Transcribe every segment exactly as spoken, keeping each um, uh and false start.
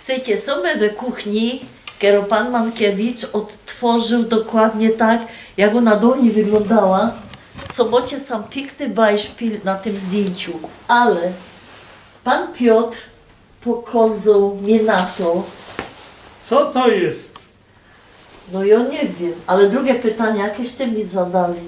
Sejcie, sōm my we kuchni, kerõ pan Mankiewicz ôdtworził dokładnie tak, jak ôna downi wyglōndała. Co mŏcie sam piykny bajszpil na tym zdjyńciu. Ale pan Piotr pokŏzoł mie na to. Co to je? No jŏ niy wiym, ale drugie pytanie, jakeście mi zadali?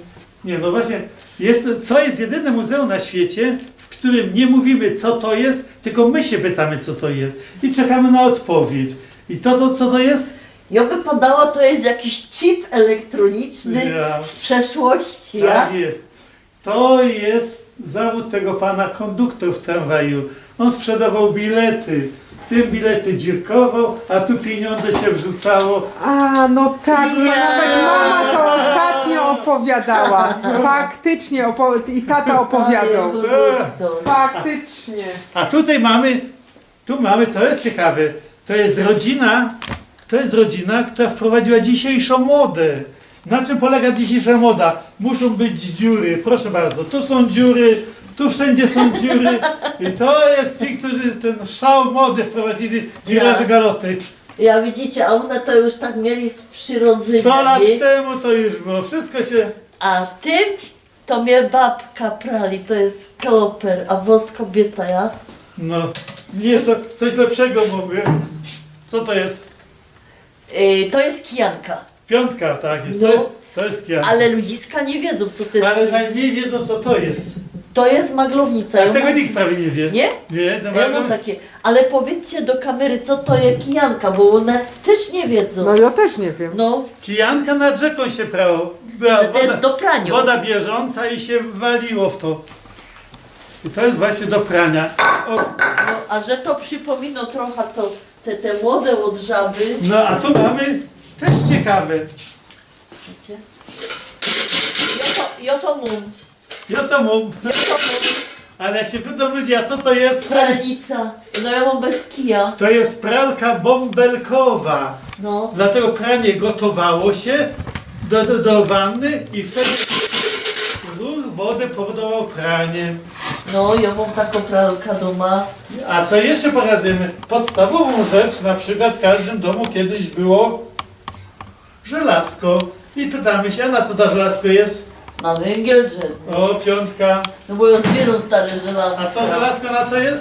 Niy, no właśnie, je, to je jedyne muzeum na świecie, w kerym niy mōwimy, co to je, tylko my sie pytōmy, co to je. I czekōmy na ôdpowiydź. I to, to, co to je? Jŏ by podała, to je jakiś chip elektroniczny z przeszłości, ja? Tak je. To je zawōd tego pana konduktor w tramwaju. Ôn sprzedowoł bilety. W tym bilety dziyrkowoł, a tu piniōndze sie wrzucało. A, no tak, ja, nawet mama to ôstatnio ôpowiadała. Faktycznie, ôpo- i tata ôpowiadał. Panie konduktor. Faktycznie. A tutaj mamy Tu mamy, to je ciekawe, to je rodzina, to je rodzina, kerŏ wprowadziła dzisiejszõ modã. Na czym polega dzisiejsza moda? Muszōm być dziury, proszę bardzo, tu sōm dziury, tu wszyndzie sōm dziury. I to je ci, kerzi tyn szał mody wprowadzili, dziurawe galoty. Ja, widzicie, a ône to już tak mieli z przirodzynio, sto lat tymu to już było, wszystko sie... A tym To mie babka prali, to je kloper, a wos kobiyta, ja? No, niy, to coś lepszego mōmy. Co to je? Y, to je kijanka. Piōntka, tak je. No. To, to je kijanka. Ale ludziska niy wiedzōm, co to je. Ale nojmyń wiedzōm, co to je. To je maglownica. A tego nikt prawie niy wiy. Niy? Niy, no. Ja mōm takie. Ale powiydzcie do kamery, co to je kijanka, bo ône tyż niy wiedzōm. No, jŏ tyż niy wiym. No. Kijanka nad rzykōm sie prało. Była... No to je woda, do praniŏ. Woda bieżōnca i sie waliło w to. I to je właśnie do praniŏ. Ô. No, a że to przipōmino trocha to te, te młode ôd żaby. No, a tu mamy tyż ciekawe. Wiecie? Jŏ to, jŏ to mōm. Jŏ to mōm. Jŏ to mōm. Ale jak sie pytōm ludzi, a co to je? Pralnica. No, jŏ mōm bez kija. To je pralka bōmbelkowa. No. Dlatego pranie gotowało sie do, do, do wanny i wtedy ruch wody powodowoł pranie. No, jŏ mōm takõ pralka dōma. A co jeszcze pokazujemy? Podstawową rzecz, na przykład w każdym domu kiedyś było żelazko. I pytamy sie, a na co to żelazko je? Na wyngiel drzewny. Ô, piōntka. No bo jŏ zbiyrōm stare żelazko. A to żelazko na co je?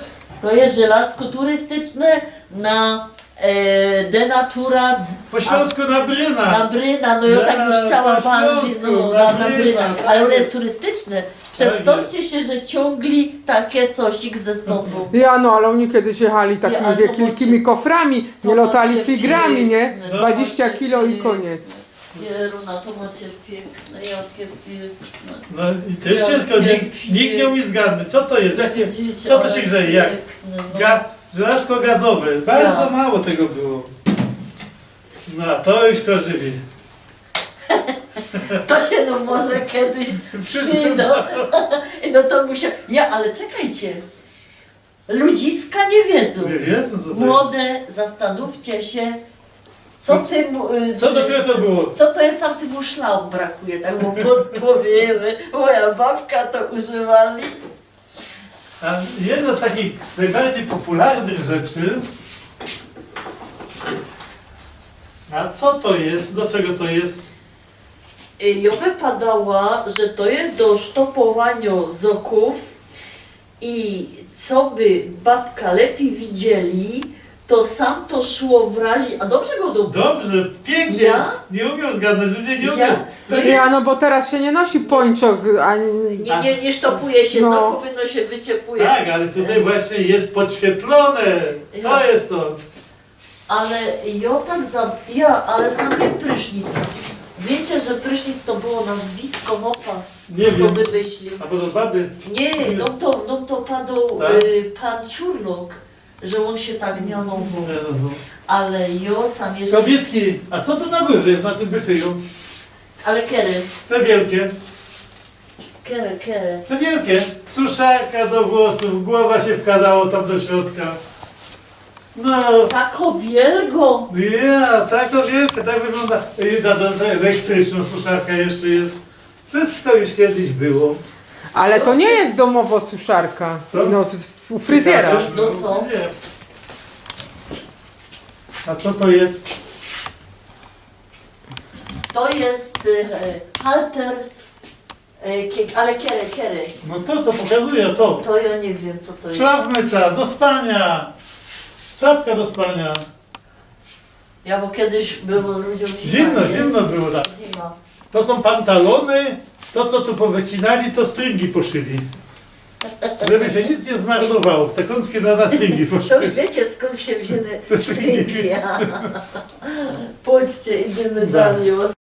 To je żelazko turystyczne na, e, denaturat. Po ślōnsku na bryna. Na bryna, no jŏ tak już chciała bardzij, no, na, na bryna. Ale ône je turystyczne. Przedstŏwcie sie, że ciōngli takie cosik ze sobōm. Ja, no, ale ôni kiedyś jechali takimi wielkimi koframi, niy lŏtali figrami, niy? Dwadzieścia kilo i koniec. Jeruna, to mŏcie piykne, jakie piykne. No i to je ciynżko, nikt, nikt niy umie zgadnōńć, co to je, jakie, co to sie grzeje, jak? Widzicie, ale piykne, no. Ga-, żelazko gazowe, bardzo mało tego było. No, to już kożdy wiy. To sie, no, może kedyś przidŏ. No to musia-, ja, ale czekejcie. Ludziska niy wiedzōm. Niy wiedzōm, co to je. Młode, zastanōwcie sie, co tym, y, co, do czego to było? Co to je, sam tymu szlauch brakuje, tak, bo podpowiemy. Moja babka to używali. A jedna z takich nojbardzij popularnych rzeczy. A co to je? Do czego to je? Y, jŏ by padała, że to je do sztopowaniŏ zokōw i co by babka lepij widzieli, to sam to szło w razie. A dobrze godōm? Dobrze, piyknie. Ja? Niy umiōm zgadnōńć, ludzie niy umiōm. Ja? To ja, no bo teroz sie niy nosi pończok, ani... Niy, niy, niy sztopuje sie zokōw, no sie wyciepuje. Tak, ale tutaj właśnie je podświetlōne. To je to. Ale jŏ tak za-, ja, ale sam mie prysznic. Wiycie, że prysznic to było nazwisko chopa, co to wymyślił? Niy wiym. Abo do baby? Niy, no to, no to padoł, y, pan Ciurlok, że ôn sie tak mianowoł. Ale jŏ sam jeszcze... Kobiytki, a co to na gōrze je na tym byfyju? Ale kery? Te wielkie. Kery, kery. Te wielkie. Suszarka do włosōw, głowa sie wkłŏdało tam do środka. No. Takŏ wielgŏ? Ja, takŏ wielgŏ, tak wyglōnda. I ta, ta, ta elektrycznŏ suszarka jeszcze je. Wszystko już kiedyś było. Ale to niy je dōmowŏ suszarka. Co? No, w, w, u fryzjera. No co? Niy. A co to jest? To jest e, halter, e, kie- ale kere, kere. No to, co pokazuje, to. To ja nie wiem, co to jest. Szlafmyca do spania. Czapka do spania. Ja, bo kiedyś było ludziom Zimno, nie? zimno było, tak. Zima. To są pantalony, to co tu powycinali, to stringi poszyli. Żeby się nic nie zmarnowało, te kącki na, na stringi To poszyli. Już wiecie, skąd się wzięły Te stringi. Stringi. Ja. Pójdźcie, idziemy Da. dalej. Bo